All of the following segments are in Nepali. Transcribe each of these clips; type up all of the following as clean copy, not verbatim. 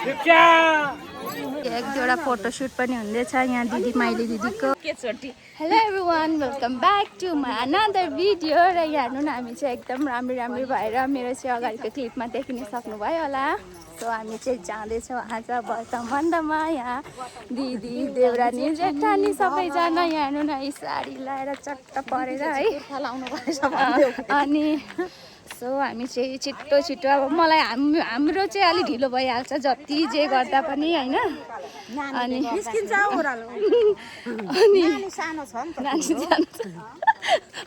एक जोडा फोटोसुट पनि हुँदैछ यहाँ दिदी माइली दिदीको। Hello everyone, welcome back to my another video. र यहाँ हेर्नु न, हामी चाहिँ एकदम राम्रो भएर मेरो चाहिँ अगाडिको क्लिपमा देखिन सक्नुभयो होला। सो हामी चाहिँ जाँदैछौँ आज व्रत बन्धमा। यहाँ दिदी देउरानी जेठानी सबैजना यहाँ हेर्नु न साडी लाएर चट्ट परेर है। अनि सो हामी चाहिँ छिटो अब मलाई हाम्रो चाहिँ अलिक ढिलो भइहाल्छ जति जे गर्दा पनि होइन। अनि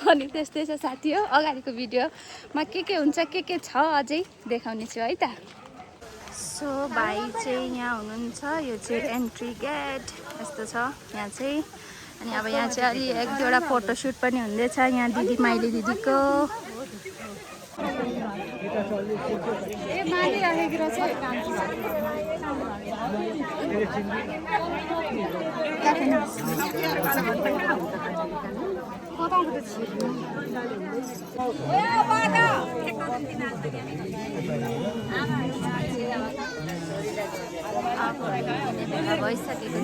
अनि त्यस्तै छ साथी हो। अगाडिको भिडियोमा के हुन्छ के छ अझै देखाउने छु है त। सो भाइ चाहिँ यहाँ हुनुहुन्छ, यो चाहिँ एन्ट्री गेट यस्तो छ यहाँ चाहिँ। अनि अब यहाँ चाहिँ अलि एक जोडा फोटोसुट पनि हुँदैछ यहाँ दिदी माइली दिदीको। भइसकेको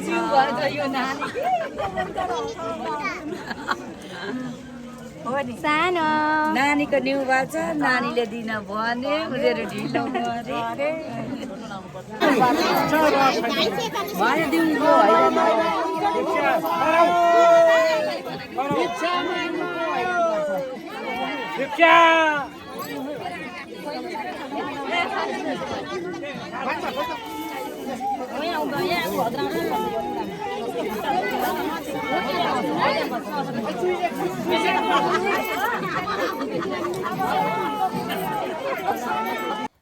सानो नानीको न्यु बाचा नानीले दिन भने उनीहरू ढिलो गरे भने दिउँको होइन।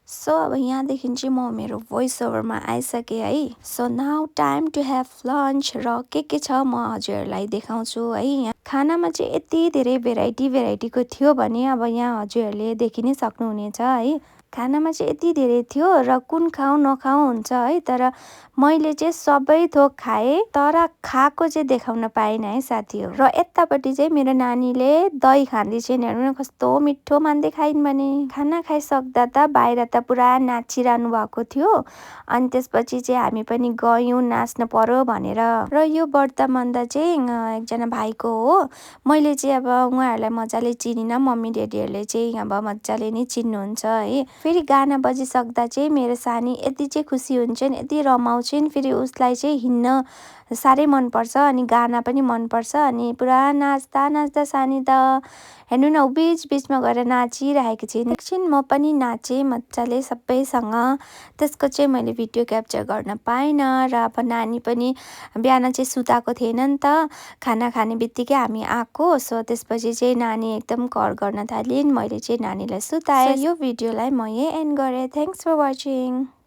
सो अब यहाँदेखि चाहिँ म मेरो भोइस ओभरमा आइसकेँ है। So now time to have lunch. र के छ म हजुरहरूलाई देखाउँछु है। यहाँ खानामा चाहिँ यति धेरै भेराइटीको थियो भने अब यहाँ हजुरहरूले देखि नै सक्नुहुनेछ है। खानामा चाहिँ यति धेरै थियो र कुन खाउँ नखाउँ हुन्छ है। तर मैले चाहिँ सबै थोक खाएँ, तर खाएको चाहिँ देखाउन पाइनँ है साथी हो। र यतापट्टि चाहिँ मेरो नानीले दही खाँदै चाहिँ हेर्नु न कस्तो मिठो मान्दै खाइन् भने। खाना खाइसक्दा त बाहिर त पुरा नाचिरहनु भएको थियो। अनि त्यसपछि चाहिँ हामी पनि गयौँ नाच्न पर्यो भनेर। र यो व्रत बन्दा चाहिँ एकजना भाइको हो। मैले चाहिँ अब उहाँहरूलाई मजाले चिनिनँ, मम्मी ड्याडीहरूले चाहिँ अब मजाले नै चिन्नुहुन्छ है। फेरि गाना बजिसक्दा चाहिँ मेरो सानी यति चाहिँ खुसी हुन्छन्, यति रमाउँछन्। फेरि उसलाई चाहिँ हिँड्न साह्रै मनपर्छ अनि गाना पनि मनपर्छ। अनि पुरा नाच्दा सानी त हेर्नु न बिचमा गएर नाचिरहेको छिन्। एकछिन म पनि नाचेँ मजाले सबैसँग। त्यसको चाहिँ मैले भिडियो क्याप्चर गर्न पाइनँ। र अब नानी पनि बिहान चाहिँ सुताएको थिएन नि त, खाना खाने बित्तिकै हामी आएको। सो त्यसपछि चाहिँ नानी एकदम कर गर्न थालिन्। मैले चाहिँ नानीलाई सुताएँ। यो भिडियोलाई म यही एन्ड गरेँ। Thanks for watching.